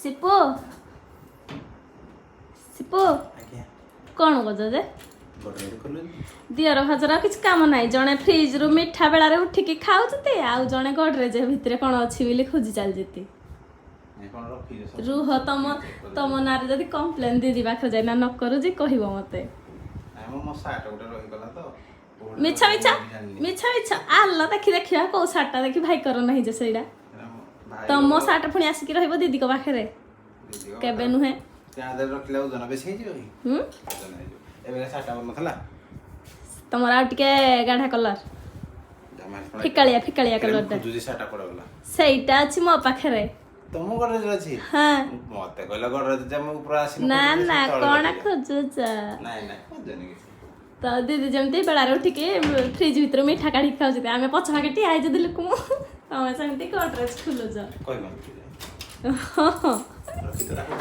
ସିପୁ, ସିପୁ। ଆଜ୍ଞା। କ'ଣ କରୁଛ ଯେ? ଗଡରେଜ ଖୋଲୁଛି। ଦିଅର ଭାଜର ଆଉ କିଛି କାମ ନାହିଁ। ଜଣେ ଫ୍ରିଜରୁ ମିଠା ବେଳାରେ ଉଠିକି ଖାଉଛନ୍ତି, ଆଉ ଜଣେ ଗଡରେଜ ଭିତରେ କ'ଣ ଅଛି ବୋଲି ଖୋଜି ଚାଲିଛନ୍ତି। ଏ କ'ଣ ରଖିଛ ସବୁ? ରୁହ, ତମ ନାଁରେ ଯଦି କମ୍ପ୍ଲେନ୍ ଦିଦି ପାଖରେ ଯାଇନା ନ କରୁଛି, କହିବ ମତେ। ନାଇଁ, ମୋ ସାର୍ଟ ଗୋଟେ ରହିଗଲା ତ, କୋଉଠି ମିଛ ମିଛ। ରହିଗଲା ମୁଁ ଜାଣିନି। ମିଛ ମିଛ। ଆଲ ଦେଖି, ଦେଖିବା କୋଉ ସାର୍ଟଟା ଦେଖି ଭାଇ କର ନାହିଁ ଯେ ସେଇଟା। ଏଇଟା ମୋ ଭାଇ। ତମ ସାର୍ଟ ପୁଣି ଆସିକି ରହିବ ଦିଦିଙ୍କ ପାଖରେ। ଦିଦିଙ୍କ କେବେ ପାଖରେ। ନୁହେଁ। ત્યાં ଦେଲେ ରଖିଲେ ଓଜନ ବେଶୀ ହେଇଯିବ କି? ହୁଁ। ଓଜନ ହେଇଯିବ। ଏବେ ସାର୍ଟଟା ଭଲ ନଥିଲା। ତମର ଆଉ ଟିକେ ଗାଢା କଲର। ଜମା। ଫିକାଳିଆ ଫିକାଳିଆ କଲରଟା। ଖୋଜୁଛି, ସାର୍ଟଟା କୁଆଡ଼େ ଗଲା? ସେଇଟା ଅଛି ମୋ ପାଖରେ। ତମ ଗଡରେଜରେ ଅଛି? ହଁ। ମତେ କହିଲ ଗଡରେଜ ଯେ ମୁଁ ପୁରା ଆସିନି। ନା। ଖୋଜୁଛି, ନା। ସେ ତଳେ କଣ ରଖିଛି। ଖୋଜୁଛ? ନାଇଁ ନାଇଁ, ଖୋଜୁନି କିଛି। ତ ଦିଦି ଯେମିତି ବେଳାରେ ଉଠିକି ଫ୍ରିଜ ଭିତରୁ ମିଠା କାଢିକି ଖାଉଛନ୍ତି, ଆମେ ପଛ ପାଖେ ଠିଆ ହେଇଛୁ ଦିଲକୁ ମୁଁ, ତମେ ସେମିତି ଗଡରେଜ ଖୋଲୁଛ। କହିବ ରଖିତ ତାକୁ।